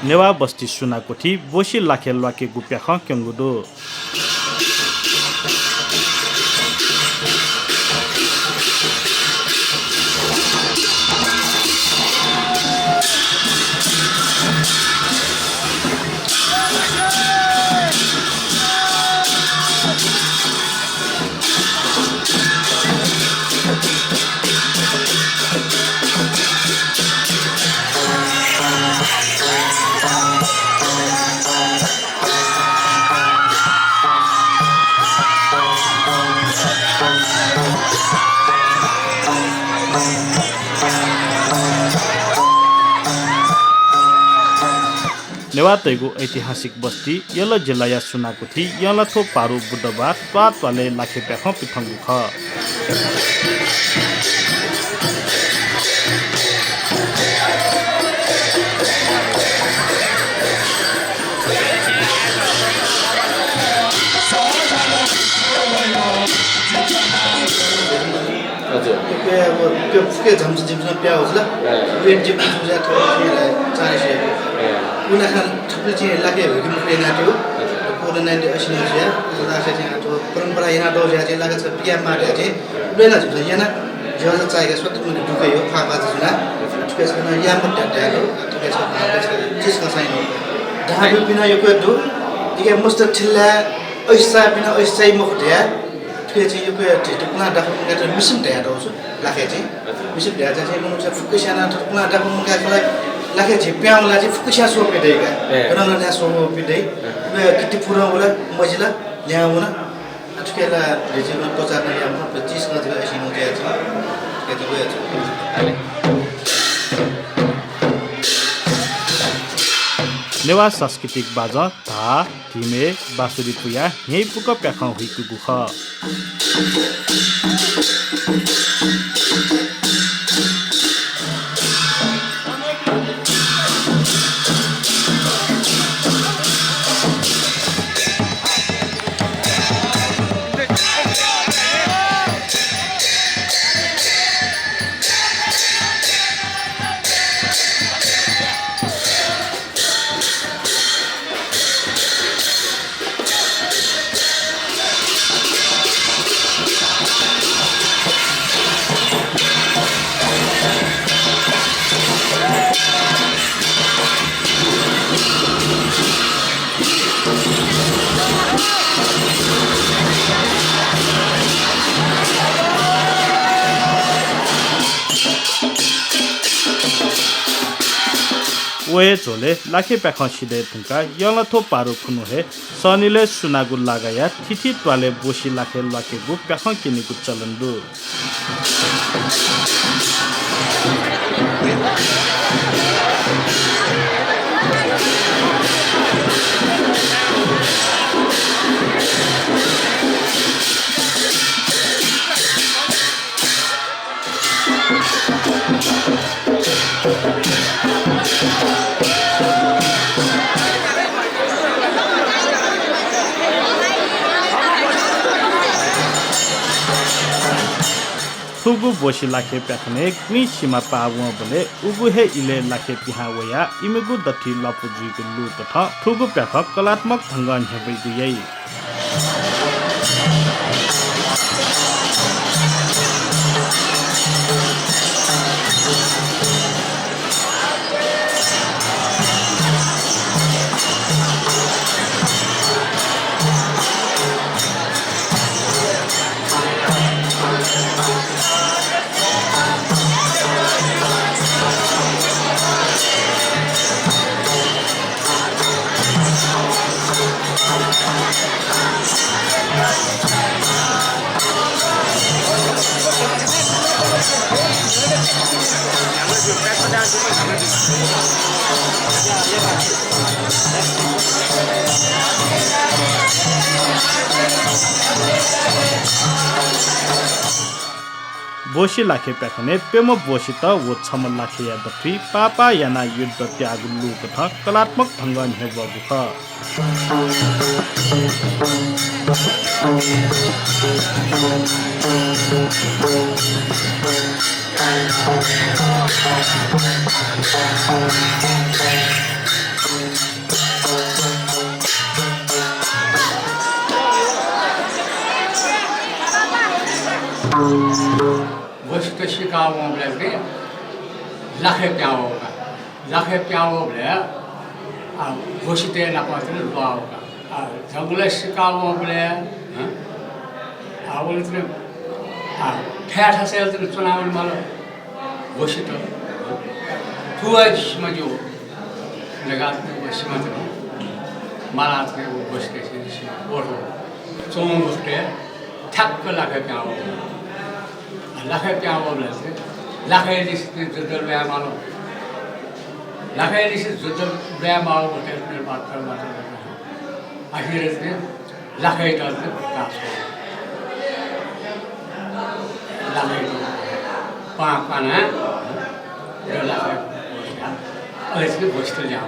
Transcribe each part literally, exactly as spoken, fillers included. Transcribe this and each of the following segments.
नेवाः बस्ती सुनाकुथि बोसी लाखे ल्वाकेगु प्याखं क्यंगु दु। नेवाःतय्गु ऐतिहासिक बस्ती यल जिल्लाया सुनाकुथि यंलाथ्व पारु बुधबार त्वाःत्वालय् लाखे प्याखं पिथंगु खः। हजुर। यक्व अब त्यो फुक्क झम्स जिमिसं प्याः हुजिल। अँ। वेट जिमि जुजा थोरै चाहिँ चालिस हे। अँ। उलाखा थुप्रै चाहिँ लाखे हुइके मुक्ति नाट्यो। हजुर। कोरोना नाइन्टिन असिन जुया, लाखे चाहिँ आठो परम्परा याना दो जुया चाहिँ लाखे छ पिया मार जुया चाहिँ। अँ। उबेला जुजा याना, जुजा चाइगा स्वत मुनि दुखे यो, खा खा जुना। हजुर। थुके छ न या मत त्या त्या लो, थुके छ खा खा छ, चिस खा साइन हो। धाबु पिना यक्व दु, इके मस्त थिल्ला, ऐसा पिना ऐसा मखु त्या। थुके चाहिँ यक्व धितुकुना दाखुकुना मिसिम धया दो छु, लाखे चाहिँ। मिसिम धया चाहिँ मनू चाहिँ फुक्कस्यां ना थुकुना दाखुकुना खला, लाखे चाहिँ प्यां ला चाहिँ फुक्कस्यां सोपे दे का। ए। रंग ना सोपे दे। ए। वे किति पुरा उला, मजिला, ल्यां उना। आ थुके ला, रे चाहिँ मन प्रचार ना या मन, पच्चीस गते ला ऐसी नु दया चाहिँ। थुके चाहिँ वे चाहिँ। नेवाः सांस्कृतिक बाजं धा, धिमे, बाँसुरी पुया न्ह्यइपुक प्याखं हुइकूगु खः। व हे झ्वलय् लाखे प्याखं सिधये धुंकाः यंलाथ्व पारु खुन्हु हे सनिलय् सुनागु लागाया थीथी त्वालय् बोसी लाखे ल्वाकेगु प्याखं क्यनेगु चलन दु। थुगु बोसी लाखे प्याखनय् गुँइ सिमा पाः वंबलय् उगु हे इलय् लाखे पिहां वयाः इमिगु दथुइ ल्वापु जुइगु लूकथं थुगु प्याखं कलात्मक ढंगं न्ह्यब्वइगु याइ। बोसी लाखे प्याखनय् प्यम्ह बोसीत व छम्ह लाखेया दथुइ पाः पाः यानाः युद्ध त्याःगु लूकथं कलात्मक ढंगं न्ह्यब्वःगु खः। सिका वंबलय् थें लाखय् पिहां वः का। लाखय् पिहां वःबलय्, आ, ग्वसितय् नाप थें ल्वाः वः का। आ, जंगलय् सिका वंबलय्, हँ? आ, वल थें, आ, फय् थासय् थें च्वना वनेमाल ग्वसित। थुवाइ सिमा ज्यू। नगाः थें व सिमा थें माला थें व ग्वसितय् सिमा ओढो। च्वंगु ग्वसितय् ठ्याक्क लाखय् पिहां वः। लाखय् पिहां वःबलय् लाखय् लिसे जुद्ध ल्वायेमाल। लाखय् लिसे जुद्ध ल्वायेमाल, वतय् निर्वाह कर्म। आखिर लाखय् तक कास। लाखय् पां पाना, लाखय् अले बस्ती ल्याउ।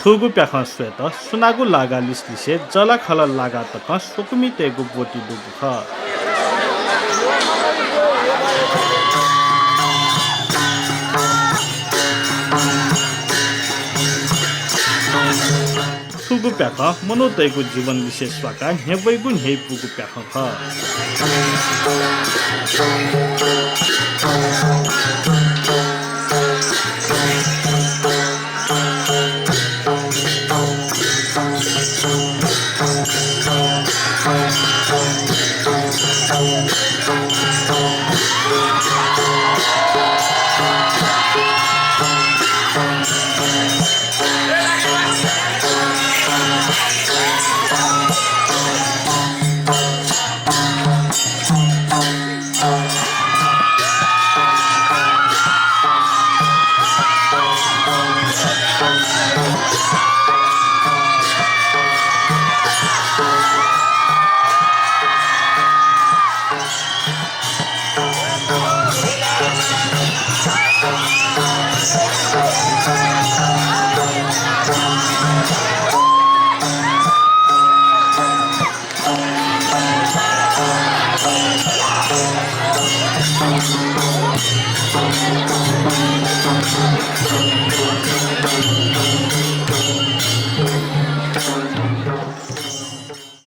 थुगु प्याखं स्वयेत सुनागु लागा लिसलिसे जःलाखःला लागा तकं स्वकुमितय्गु ब्वति दुगु खः। थुगु प्याखं मनूतय्गु जीवन लिसे स्वाकाः न्ह्यब्वइगु न्ह्यइपुगु प्याखं खः।